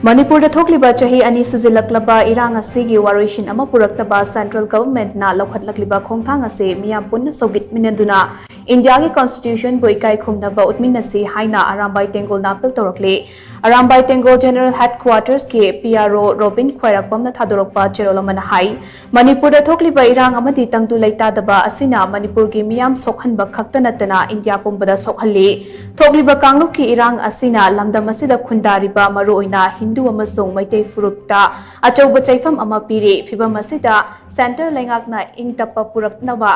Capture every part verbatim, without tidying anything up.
ꯃꯅꯤꯄꯨꯔꯗ ꯊꯣꯛꯂꯤꯕ ꯆꯍꯤ ꯑꯅꯤ ꯁꯨꯖꯤꯜꯂꯛꯂꯕ ꯏꯔꯥꯡ ꯑꯁꯤꯒꯤ ꯋꯥꯔꯣꯏꯁꯤꯟ ꯑꯃ ꯄꯨꯔꯛꯇꯕ central governmentꯅ ꯂꯧꯈꯠꯂꯛꯂꯤꯕ ꯈꯣꯡꯊꯥꯡ ꯑꯁꯤ ꯃꯤꯌꯥꯝ ꯄꯨꯟꯅ ꯁꯧꯒꯠꯃꯤꯟꯅꯗꯨꯅ ꯏꯟꯗꯤꯌꯥꯒꯤ constitutionꯕꯨ ꯏꯀꯥꯏ ꯈꯨꯝꯅꯕ ꯎꯠꯃꯤꯟꯅꯁꯤ ꯍꯥꯏꯅ ꯑꯔꯥꯝꯕꯥꯏ ꯇꯦꯡꯒꯣꯜꯅ appeal ꯇꯧꯔꯛꯂꯤ꯫ ꯑꯔꯥꯝꯕꯥꯏ ꯇꯦꯡꯒꯣꯜ General Headquartersꯀꯤ P R O ꯔꯣꯕꯤꯟ ꯈ꯭ꯋꯥꯏꯔꯥꯛꯄꯝꯅ ꯊꯥꯗꯣꯔꯛꯄ ꯆꯦꯔꯣꯜ ꯑꯃꯅ ꯍꯥꯏ, ꯃꯅꯤꯄꯨꯔꯗ ꯊꯣꯛꯂꯤꯕ ꯏꯔꯥꯡ ꯑꯃꯗꯤ ꯇꯪꯗꯨ ꯂꯩꯇꯥꯗꯕ ꯑꯁꯤꯅ ꯃꯅꯤꯄꯨꯔꯒꯤ ꯃꯤꯌꯥꯝ ꯁꯣꯛꯍꯟꯕ ꯈꯛꯇ ꯅꯠꯇꯅ ꯏꯟꯗꯤꯌꯥ ꯄꯨꯝꯕꯗ ꯁꯣꯛꯍꯜꯂꯤ꯫ ꯊꯣꯛꯂꯤꯕ ꯀꯥꯡꯂꯨꯞꯀꯤ ꯏꯔꯥꯡ ꯑꯁꯤꯅ ꯂꯝꯗꯝ ꯑꯁꯤꯗ ꯈꯨꯟꯗꯥꯔꯤꯕ ꯃꯔꯨꯑꯣꯏꯅ ꯍꯤꯟꯗꯨ ꯑꯃꯁꯨꯡ ꯃꯩꯇꯩ ꯐꯨꯔꯨꯞꯇ ꯑꯆꯧꯕ ꯆꯩꯐꯝ ꯑꯃ ꯄꯤꯔꯤ꯫ ꯐꯤꯚꯝ ꯑꯁꯤꯗ centre ꯂꯩꯉꯥꯛꯅ ꯏꯪ ꯇꯞꯄ ꯄꯨꯔꯛꯅꯕ,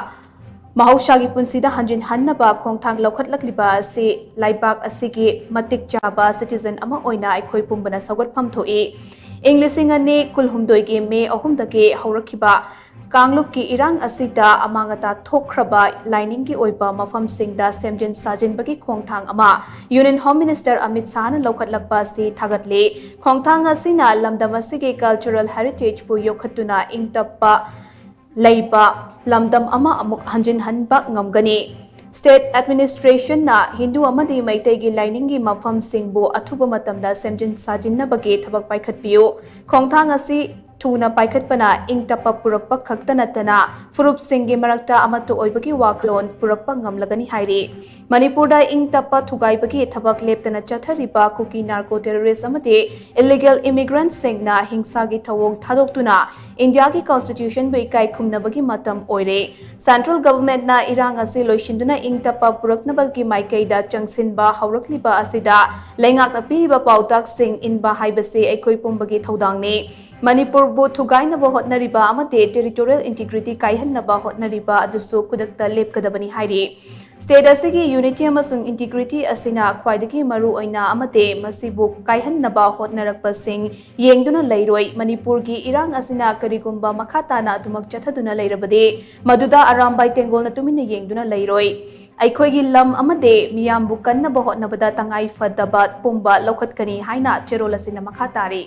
ꯃꯍꯧꯁꯥꯒꯤ ꯄꯨꯟꯁꯤꯗ ꯍꯟꯖꯤꯟꯍꯟꯅꯕ ꯈꯣꯡꯊꯥꯡ ꯂꯧꯈꯠꯂꯛꯂꯤꯕ ꯑꯁꯤ ꯂꯩꯕꯥꯛ ꯑꯁꯤꯒꯤ ꯃꯇꯤꯛ ꯆꯥꯕ citizen ꯑꯃ ꯑꯣꯏꯅ ꯑꯩꯈꯣꯏ ꯄꯨꯝꯕꯅ ꯁꯧꯒꯠꯐꯝ ꯊꯣꯛꯏ꯫ ꯏꯪ ꯂꯤꯁꯤꯡ ꯑꯅꯤ ꯀꯨꯟꯍꯨꯝꯗꯣꯏꯒꯤ ꯃꯦ ꯑꯍꯨꯝꯗꯒꯤ ꯍꯧꯔꯛꯈꯤꯕ ꯀꯥꯡꯂꯨꯞꯀꯤ ꯏꯔꯥꯡ ꯑꯁꯤꯗ ꯑꯃꯥꯡ ꯑꯇꯥ ꯊꯣꯛꯈ꯭ꯔꯕ ꯂꯥꯏꯅꯤꯡꯒꯤ ꯑꯣꯏꯕ ꯃꯐꯝꯁꯤꯡꯗ ꯁꯦꯝꯖꯤꯟ ꯁꯥꯖꯤꯟꯕꯒꯤ ꯈꯣꯡꯊꯥꯡ ꯑꯃ Union Home Minister ꯑꯃꯤꯠ ꯁꯥꯍꯅ ꯂꯧꯈꯠꯂꯛꯄ ꯑꯁꯤ ꯊꯥꯒꯠꯂꯤ꯫ ꯈꯣꯡꯊꯥꯡ ꯑꯁꯤꯅ ꯂꯝꯗꯝ ꯑꯁꯤꯒꯤ cultural heritageꯕꯨ ꯌꯣꯛꯈꯠꯇꯨꯅ ꯏꯪ ꯇꯞꯄ ꯂꯩꯕ ꯂꯝꯗꯝ ꯑꯃ ꯑꯃꯨꯛ ꯍꯟꯖꯤꯟꯍꯟꯕ ꯉꯝꯒꯅꯤ꯫ State administrationꯅ ꯍꯤꯟꯗꯨ ꯑꯃꯗꯤ ꯃꯩꯇꯩꯒꯤ ꯂꯥꯏꯅꯤꯡꯒꯤ ꯃꯐꯝꯁꯤꯡꯕꯨ ꯑꯊꯨꯕ ꯃꯇꯝꯗ ꯁꯦꯝꯖꯤꯟ ꯁꯥꯖꯤꯟꯅꯕꯒꯤ ꯊꯕꯛ ꯄꯥꯏꯈꯠꯄꯤꯌꯨ꯫ ꯈꯣꯡꯊꯥꯡ ꯑꯁꯤ ꯊꯨꯅ ꯄꯥꯏꯈꯠꯄꯅ ꯏꯪ ꯇꯞꯄ ꯄꯨꯔꯛꯄ ꯈꯛꯇ ꯅꯠꯇꯅ ꯐꯨꯔꯨꯞꯁꯤꯡꯒꯤ ꯃꯔꯛꯇ ꯑꯃꯠꯇ ꯑꯣꯏꯕꯒꯤ ꯋꯥꯈꯜꯂꯣꯟ ꯄꯨꯔꯛꯄ ꯉꯝꯂꯒꯅꯤ ꯍꯥꯏꯔꯤ꯫ ꯃꯅꯤꯄꯨꯔꯗ ꯏꯪ ꯇꯞꯄ ꯊꯨꯒꯥꯏꯕꯒꯤ ꯊꯕꯛ ꯂꯦꯞꯇꯅ ꯆꯠꯊꯔꯤꯕ ꯀꯨꯀꯤ narco terrorist ꯑꯃꯗꯤ illegal immigrantꯁꯤꯡꯅ ꯍꯤꯡꯁꯥꯒꯤ ꯊꯧꯑꯣꯡ ꯊꯥꯗꯣꯛꯇꯨꯅ ꯏꯟꯗꯤꯌꯥꯒꯤ constitutionꯕꯨ ꯏꯀꯥꯏ ꯈꯨꯝꯅꯕꯒꯤ ꯃꯇꯝ ꯑꯣꯏꯔꯦ꯫ Central governmentꯅ ꯏꯔꯥꯡ ꯑꯁꯤ ꯂꯣꯏꯁꯤꯟꯗꯨꯅ ꯏꯪ ꯇꯞꯄ ꯄꯨꯔꯛꯅꯕꯒꯤ ꯃꯥꯏꯀꯩꯗ ꯆꯪꯁꯤꯟꯕ ꯍꯧꯔꯛꯂꯤꯕ ꯑꯁꯤꯗ ꯂꯩꯉꯥꯛꯅ ꯄꯤꯔꯤꯕ ꯄꯥꯎꯇꯥꯛꯁꯤꯡ ꯏꯟꯕ ꯍꯥꯏꯕꯁꯤ ꯑꯩꯈꯣꯏ ꯄꯨꯝꯕꯒꯤ ꯊꯧꯗꯥꯡꯅꯤ꯫ ꯃꯅꯤꯄꯨꯔꯕꯨ ꯊꯨꯒꯥꯏꯅꯕ ꯍꯣꯠꯅꯔꯤꯕ ꯑꯃꯗꯤ territorial integrity ꯀꯥꯏꯍꯟꯅꯕ ꯍꯣꯠꯅꯔꯤꯕ ꯑꯗꯨꯁꯨ ꯈꯨꯗꯛꯇ ꯂꯦꯞꯀꯗꯕꯅꯤ ꯍꯥꯏꯔꯤ꯫ State ꯑꯁꯤꯒꯤ unity ꯑꯃꯁꯨꯡ integrity ꯑꯁꯤꯅ ꯈ꯭ꯋꯥꯏꯗꯒꯤ ꯃꯔꯨ ꯑꯣꯏꯅ ꯑꯃꯗꯤ ꯃꯁꯤꯕꯨ ꯀꯥꯏꯍꯟꯅꯕ ꯍꯣꯠꯅꯔꯛꯄꯁꯤꯡ ꯌꯦꯡꯗꯨꯅ ꯂꯩꯔꯣꯏ꯫ ꯃꯅꯤꯄꯨꯔꯒꯤ ꯏꯔꯥꯡ ꯑꯁꯤꯅ ꯀꯔꯤꯒꯨꯝꯕ ꯃꯈꯥ ꯇꯥꯅ ꯑꯗꯨꯃꯛ ꯆꯠꯊꯗꯨꯅ ꯂꯩꯔꯕꯗꯤ ꯃꯗꯨꯗ ꯑꯔꯥꯝꯕꯥꯏ ꯇꯦꯡꯒꯣꯜꯅ ꯇꯨꯃꯤꯟꯅ ꯌꯦꯡꯗꯨꯅ ꯂꯩꯔꯣꯏ꯫ ꯑꯩꯈꯣꯏꯒꯤ ꯂꯝ ꯑꯃꯗꯤ ꯃꯤꯌꯥꯝꯕꯨ ꯀꯟꯅꯕ ꯍꯣꯠꯅꯕꯗ ꯇꯉꯥꯏ ꯐꯗꯕ ꯄꯨꯝꯕ ꯂꯧꯈꯠꯀꯅꯤ ꯍꯥꯏꯅ ꯆꯦꯔꯣꯜ ꯑꯁꯤꯅ ꯃꯈꯥ ꯇꯥꯔꯤ꯫